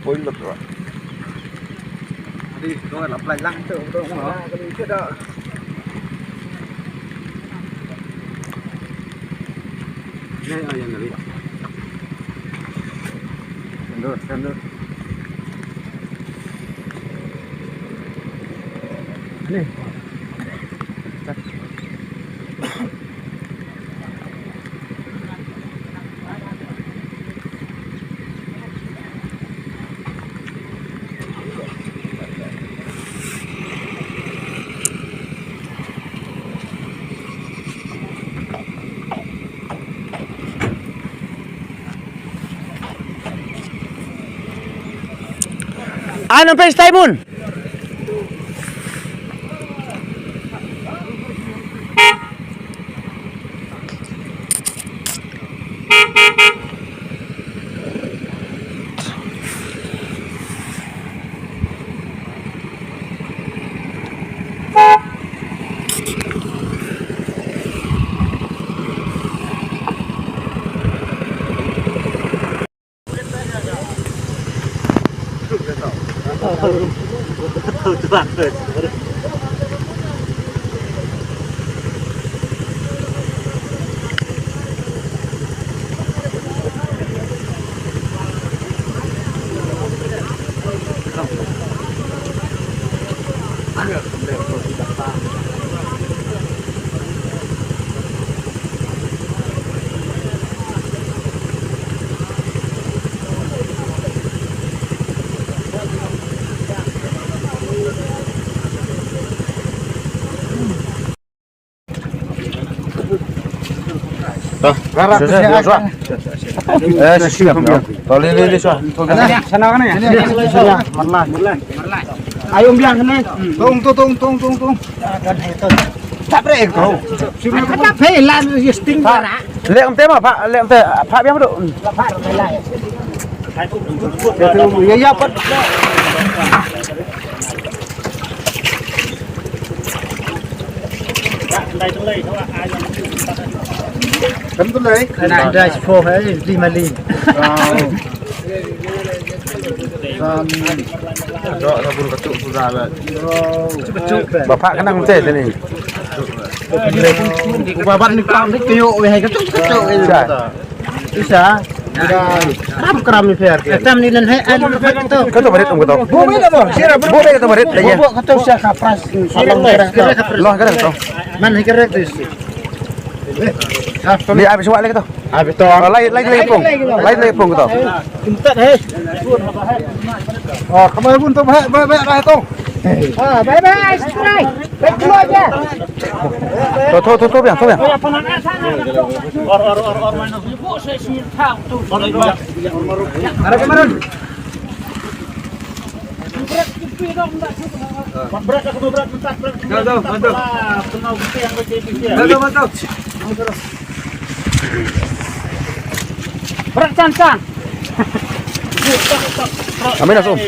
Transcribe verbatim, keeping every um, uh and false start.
Oi, lut, Pak. Adi, to la plai lang tu, to. Ah, kali tu dah. Ni, ah, yang ni. Kendur, kendur. Ni. Ano pa, Simon? Rara, shuwa, shuwa, shuwa. Eh, shuwa, shuwa. To, leh, leh, leh, shuwa. Sana ka ni? Sana, sana. Marlai. Ayo, biang sana. Tong, tong, tong, tong, tong, tong. Tak break, tong. Shuwa, shuwa. Apa, lah, you sting, Rara. Leh, em, te, ma, Pak, leh, em, te, Pak, biang, duk. Pak, leh. Ya, ya, Pak. Kam tu lai. Kan dah sepuluh hari, lima lima. Kan dok sabun ketuk sudah lah. Bapak kenang betul tadi. Babat ni kam ni kayu weh ketuk ketuk. Isa. Isa. Kram kram ni fair. Tam ni nan hai an tu. Kata barit um kata. Bu be kata. Sira bu be kata barit dah ya. Bu kata sia kapras. Long kata tu. Man hai kata tu. Ni abis wak lagi tu. Abis tu. Lai lai lai pung. Lai lai pung kata. Intat hai. Oh, kamai pun tu baik baik baik tu. Ah, bye bye, subscribe. Baik dulu aja. To, to, to, to, biang, to, biang. Or, or, or, or, mana? Ada kemarin. Mantap, mantap. Mantap, mantap. Berat, San, San. Amin, Asom.